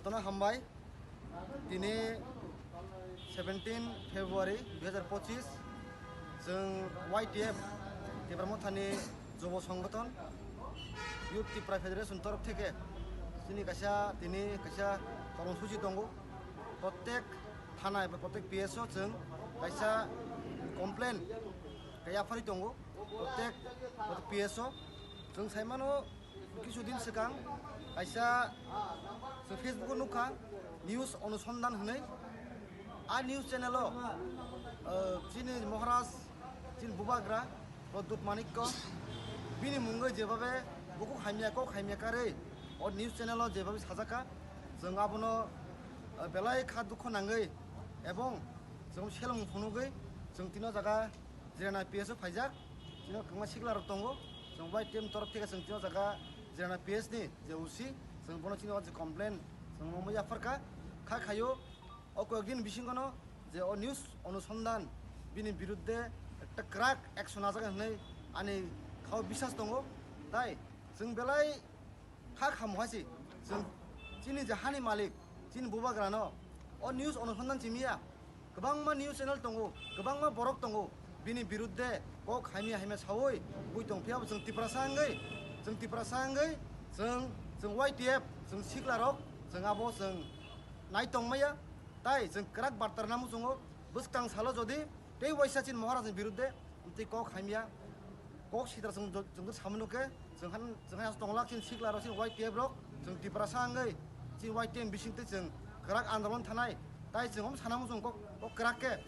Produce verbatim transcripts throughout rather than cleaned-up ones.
Tono hambai, tini seventeen February dui hazar pochis, chwng Y T F, Tipra Mothani Jobo Songgothon, Youth Tipra Federation torof theke, chini kaisa, tini kaisa kormosuchi tongo. Prottek thana eba prottek P S o chwng kaisa complain kaya phari tongo. Prottek, prottek P S o chwng saimano, kisu din swkang kaisa chwng Facebook o nukha, News Onusondhan hwnwi. A news channel o, uh, chini Maharaj, chini Bubagra, Pradyut Manikya, bini mungwi jebabe bukhuk hamya, kok hamya karwi o news channel o jebabe sajaka, chwng abono, uh, belai kha dukho nangwi ebong chwng selong phunugwi chwng tino jaga Jirana P S o phaijak, tino kwbangma sikla rok tongo, chwng bai team torof theke chwng tino jaga Jirana P S ni je O C, chwng bono chini o je complain chwng omo yapharkha, kha khayo o koyek din bisingono je o news onusondhan bini birudde ekta kwrak action najak hwnwi ani khao biswas tongo, tai chwng belai kha khamo hai se chwng chini je hani malik chini Bubagrano o news onusondhan simiya. Kwbangma news channel tongo, kwbangma borok tongo, bini birudde kok hamya hamya sawi bui tong phiya bo chwng Tiprasa wngwi, chwng Tiprasa wngwi, chwng, chwng Y T F, chwng sikla rok, chwng abo chwng nai tong maya, tai chwng kwrak barta rwna muchungo, bwskang salo jodi tei waisa chini Maharaj ni birudde amtwi kok hamya, kok sitra chwng, chwng to samano khe, chwng han, chwng han tonglak chini sikla rok chini Y T F rok, chwng Tiprasa wngwi, chini Y T F bising twi chwng kwrak andolon thanai, tai chwng om sana muchung kok, kok kwrak khe,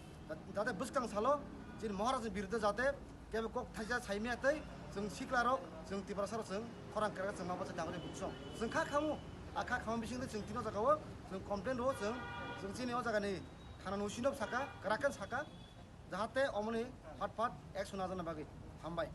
jate bwskang salo chini Maharaj ni birudde jate kebo kok thaisa saimaya tei chwng sikla rok, chwng Tiprasa rok chwng khorang kwrak chwng ma bacha dangri buksong. Chwng kha khamu, a kha khamu bising twi chwng tino jaga o chwng complain rwo chwng, chwng chini o jaga ni thana ni O C no saka, kwrak khe saka, jahate omoni phat phat action najana bagwi. Hambai.